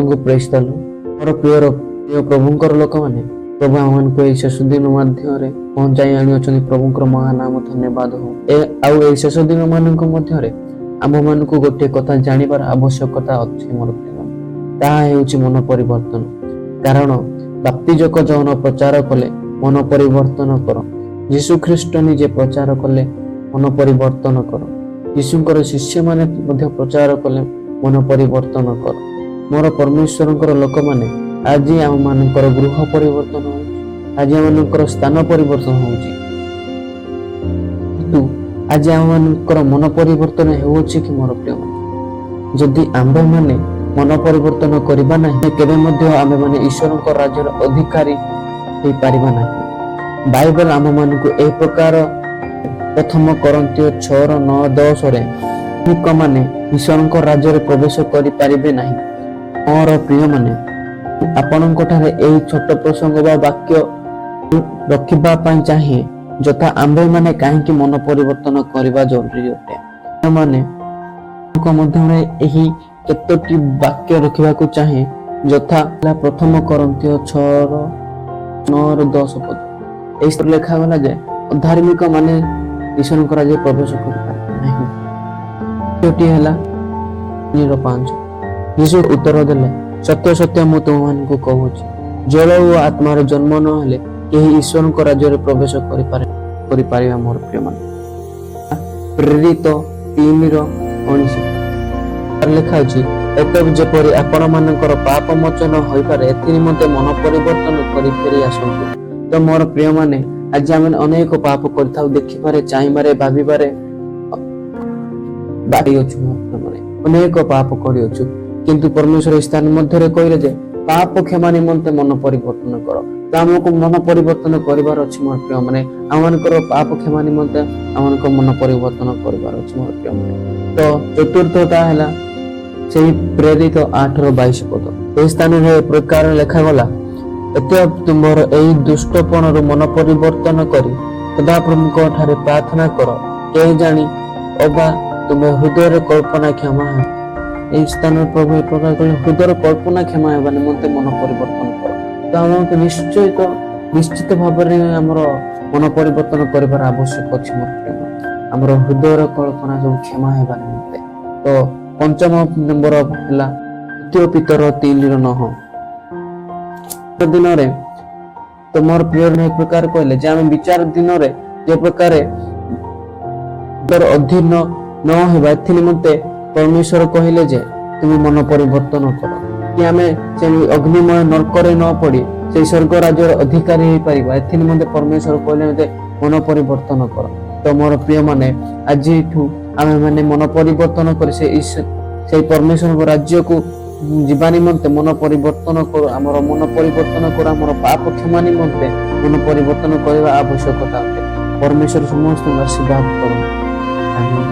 ସମସ୍ତଙ୍କୁ ପ୍ରେଜ୍ ଦ ଲର୍ଡ। ମୋର ପ୍ରିୟ ପ୍ରଭୁଙ୍କର ଲୋକମାନେ, ପ୍ରଭୁ ଆମମାନଙ୍କୁ ଏହି ଶେଷ ଦିନ ମଧ୍ୟରେ ପହଞ୍ଚାଇ ଆଣିଅଛନ୍ତି। ପ୍ରଭୁଙ୍କର ମହାନାମ ଧନ୍ୟବାଦ ହଉ। ଆଉ ଏହି ଶେଷ ଦିନ ମାନଙ୍କ ମଧ୍ୟରେ ଆମ୍ଭମାନଙ୍କୁ ଗୋଟିଏ କଥା ଜାଣିବାର ଆବଶ୍ୟକତା ଅଛି ମୋର ପ୍ରିୟ, ତାହା ହେଉଛି ମନ ପରିବର୍ତ୍ତନ। କାରଣ ବାପ୍ତିଜକ ଯୋହନ ପ୍ରଚାର କଲେ, ମନ ପରିବର୍ତ୍ତନ କର। ଯୀଶୁ ଖ୍ରୀଷ୍ଟ ନିଜେ ପ୍ରଚାର କଲେ, ମନ ପରିବର୍ତ୍ତନ କର। ଯୀଶୁଙ୍କର ଶିଷ୍ୟମାନେ ମଧ୍ୟ ପ୍ରଚାର କଲେ, ମନ ପରିବର୍ତ୍ତନ କର। ମୋର ପରମେଶ୍ୱରଙ୍କର ଲୋକମାନେ, ଆଜି ଆମମାନଙ୍କର ଗୃହ ପରିବର୍ତ୍ତନ ହେଉଛି, ଆଜି ଆମମାନଙ୍କର ସ୍ଥାନ ପରିବର୍ତ୍ତନ ହେଉଛି, କିନ୍ତୁ ଆଜି ଆମମାନଙ୍କର ମନ ପରିବର୍ତ୍ତନ ହେଉଅଛି କି ମୋର ପ୍ରିୟମାନେ? ଯଦି ଆମ୍ଭେମାନେ ମନ ପରିବର୍ତ୍ତନ କରିବା ନାହିଁ, କେବେ ମଧ୍ୟ ଆମ୍ଭେମାନେ ଈଶ୍ୱରଙ୍କ ରାଜ୍ୟର ଅଧିକାରୀ ହେଇପାରିବା ନାହିଁ। ବାଇବଲ ଆମମାନଙ୍କୁ ଏହି ପ୍ରକାର ପ୍ରଥମ କରିନ୍ଥୀୟ 6ର 9-10ରେ ମାନେ ଈଶ୍ୱରଙ୍କ ରାଜ୍ୟରେ ପ୍ରବେଶ କରିପାରିବେ ନାହିଁ। ମୋର ପ୍ରିୟମାନେ, ଆପଣଙ୍କ ଠାରେ ଏହି ଛୋଟ ପ୍ରସଙ୍ଗ ବା ବାକ୍ୟ ରଖିବା ପାଇଁ ଚାହେଁ, ଯଥା ଆମ୍ଭେମାନେ କାହିଁକି ମନ ପରିବର୍ତ୍ତନ କରିବା ଜରୁରୀ ଅଟେ। ମାନେ ମଧ୍ୟରେ ଏହି କେତୋଟି ବାକ୍ୟ ରଖିବାକୁ ଚାହେଁ, ଯଥା ହେଲା ପ୍ରଥମ କରିନ୍ଥୀୟ 6ର 9ର 10 ପଦ। ଏହି ଲେଖାଗଲା ଯେ ଅଧାର୍ମିକ ମାନେ ଈଶ୍ୱରଙ୍କ ରାଜ୍ୟରେ ପ୍ରବେଶ କରିପାରିବେ ନାହିଁ। ଦ୍ୱିତୀୟଟି ହେଲା 3ର 5। ଯୀଶୁ ଉତ୍ତର ଦେଲେ, ସତ୍ୟ ସତ୍ୟ ମୁଁ ତୁମମାନଙ୍କୁ କହୁଛି, ଜଳ ଓ ଆତ୍ମାର ଜନ୍ମ ନହେଲେ କେହି ଈଶ୍ୱରଙ୍କ ରାଜ୍ୟରେ ପ୍ରବେଶ କରିପାରିବା। ମୋର ପ୍ରିୟମାନେ, ପ୍ରେରିତ 3ର 19 ଲେଖା ଅଛି, ଏତ ଯେପରି ଆପଣମାନଙ୍କର ପାପ ମୋଚନ ହୋଇପାରେ, ଏଥି ନିମନ୍ତେ ମନ ପରିବର୍ତ୍ତନ କରି ଫେରି ଆସନ୍ତୁ। ତ ମୋର ପ୍ରିୟମାନେ, ଆଜି ଆମେ ଅନେକ ପାପ କରିଥାଉ, ଦେଖିବାରେ, ଚାହିଁବାରେ, ଭାବିବାରେ ବାରିଅଛୁ। ମୋର ପ୍ରିୟମାନେ, ଅନେକ ପାପ କରିଅଛୁ, କିନ୍ତୁ ପରମେଶ୍ୱର ଏହି ସ୍ଥାନ ମଧ୍ୟରେ କହିଲେ ଯେ ପାପ କ୍ଷମା ନିମନ୍ତେ ମନ ପରିବର୍ତ୍ତନ କର। ତ ଆମକୁ ମନ ପରିବର୍ତ୍ତନ କରିବାର ଅଛି ମୋର ପ୍ରିୟମାନେ। ଆମମାନଙ୍କର ପାପ କ୍ଷମା ନିମନ୍ତେ ଆମମାନଙ୍କ ମନ ପରିବର୍ତ୍ତନ କରିବାର ଅଛି ମୋର ପ୍ରିୟମାନେ। ତ ଚତୁର୍ଥଟା ହେଲା ସେଇ ପ୍ରେରିତ 8ର 22 ପଦ। ଏହି ସ୍ଥାନରେ ଏ ପ୍ରକାର ଲେଖାଗଲା, ଏତେ ତୁମ୍ଭର ଏହି ଦୁଷ୍ଟପଣରୁ ମନ ପରିବର୍ତ୍ତନ କରି ସଦାପ୍ରଭୁଙ୍କ ଠାରେ ପ୍ରାର୍ଥନା କର, କେ ଜାଣି ଅବା ତୁମେ ହୃଦୟରେ କଳ୍ପନା କ୍ଷମା ହେବ। ଏହି ସ୍ଥାନରେ ପ୍ରଭୁ ଏ ପ୍ରକାର କହିଲେ, ହୃଦୟର କଳ୍ପନା କ୍ଷମା ହେବା ନିମନ୍ତେ ମନ ପରିବର୍ତ୍ତନ କର। ତ ଆମକୁ ନିଶ୍ଚିତ ଭାବରେ ଆମର ମନ ପରିବର୍ତ୍ତନ କରିବାର ଆବଶ୍ୟକ ଅଛି ମୋର ପ୍ରେମ, ଆମର ହୃଦୟର କଳ୍ପନା ସବୁ କ୍ଷମା ହେବା ନିମନ୍ତେ। ତ ପଞ୍ଚମ ନମ୍ବର ହେଲା ଦ୍ୱିତୀୟ ପିତର 3ର 9 ଦିନରେ। ତ ମୋର ପ୍ରିୟ, ଏ ପ୍ରକାର କହିଲେ ଯେ ଆମେ ବିଚାର ଦିନରେ ଯେ ପ୍ରକାରେ ଅଧୀନ ନ ହେବା, ଏଥି ନିମନ୍ତେ ପରମେଶ୍ୱର କହିଲେ ଯେ ତୁମେ ମନ ପରିବର୍ତ୍ତନ କର, କି ଆମେ ସେ ଅଗ୍ନିମୟ ନର୍କରେ ନ ପଡି ସେଇ ସ୍ୱର୍ଗ ରାଜ୍ୟର ଅଧିକାରୀ ହେଇପାରିବା। ଏଥି ନିମନ୍ତେ ପରମେଶ୍ୱର କହିଲେ ଯେ ମନ ପରିବର୍ତ୍ତନ କର। ତ ମୋର ପ୍ରିୟମାନେ, ଆଜିଠୁ ଆମେ ମାନେ ମନ ପରିବର୍ତ୍ତନ କରି ସେଇ ପରମେଶ୍ୱରଙ୍କ ରାଜ୍ୟକୁ ଯିବା ନିମନ୍ତେ ମନ ପରିବର୍ତ୍ତନ କରୁ। ଆମର ମନ ପରିବର୍ତ୍ତନ କରୁ, ଆମର ପାପ କ୍ଷମା ନିମନ୍ତେ ମନ ପରିବର୍ତ୍ତନ କରିବା ଆବଶ୍ୟକତା ଅଟେ। ପରମେଶ୍ୱର ସମସ୍ତଙ୍କୁ ଆଶୀର୍ବାଦ କରନ୍ତୁ। ଆମେନ୍।